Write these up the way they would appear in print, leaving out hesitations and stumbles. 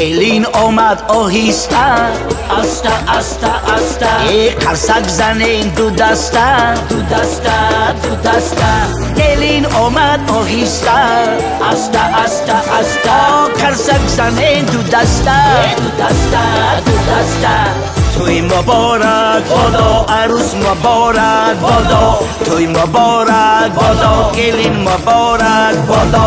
Келин омад оҳиста, аста, аста, аста. Қарсак занем ду даста, ду даста, ду даста. Келин омад оҳиста, аста, аста, аста. Қарсак занем ду даста, ду даста, ду даста. Тӯй муборак бодо, арӯс муборак бодо. Тӯй муборак бодо, келин муборак бодо.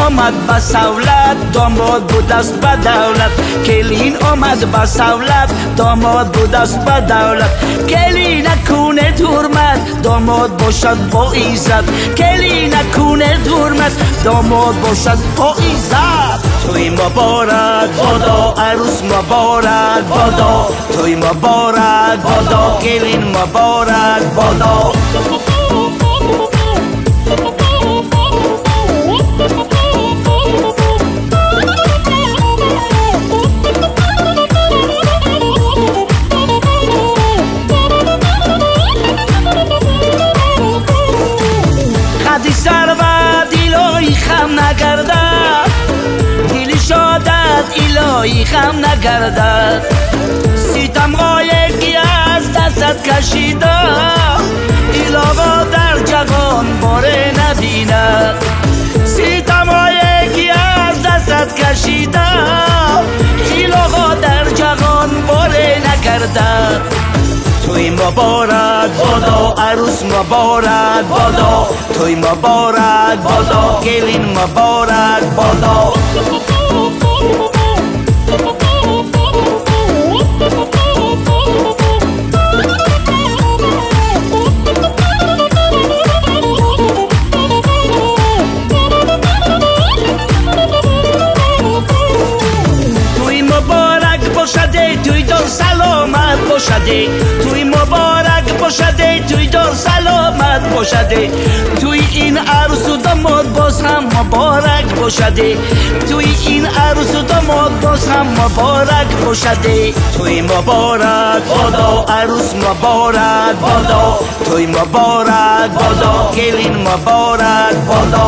Омад ба савлат, домод будаст ба давлат. Келин омад ба савлат, домод будаст ба давлат. Келина кунед ҳурмат, домод бошад бо иззат. Келина кунед ҳурмат, домод бошад бо иззат. Тӯй муборак бодо, арӯс муборак бодо. Тӯй муборак бодо, келин муборак бодо. Нагардад, дили шодат илоҳӣ хам нагардад. Ситамҳое ки аз дастат кашида, илоҳо дар ҷаҳон боре набинад. Ситамҳое ки аз дастат кашида, илоҳо дар ҷаҳон боре нагардад. Тӯй муборак бодо, арӯс муборак бодо. Тӯй муборак бодо, келин муборак бодо. Тӯй муборак бошаде, тӯйдор саломат бошаде. Тӯй муборак бошаде, тӯйдор саломат бошаде. Тӯй ин арӯсу домод боз ҳам муборак бошаде. Тӯй ин арӯсу домод боз ҳам муборак бошаде. Тӯй муборак бодо, арӯс муборак бодо. Тӯй муборак бодо, келин муборак бодо.